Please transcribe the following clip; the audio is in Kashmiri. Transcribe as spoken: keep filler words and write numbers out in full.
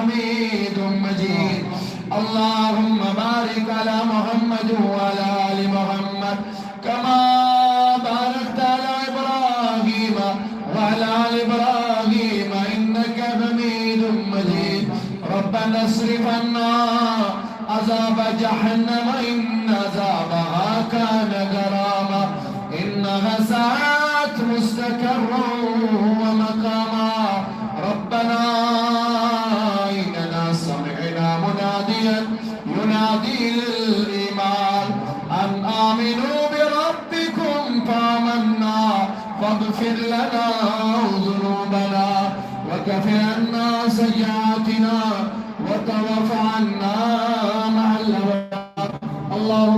حميد مجيد. اللهم بارك على محمد وعلى آل محمد كما باركت على إبراهيم وعلى آل إبراهيم إنك حميد مجيد. ربنا اصرف عنا عذاب جهنم إن عذابها كان غراما إنها ساءت مستقرا ومقاما. ربنا إننا سمعنا مناديا ينادي للإيمان أن آمنوا بربكم فآمنا فاغفر لنا ذنوبنا وكفر عنا سيئاتنا وتوفنا مع الأبرار. اللهم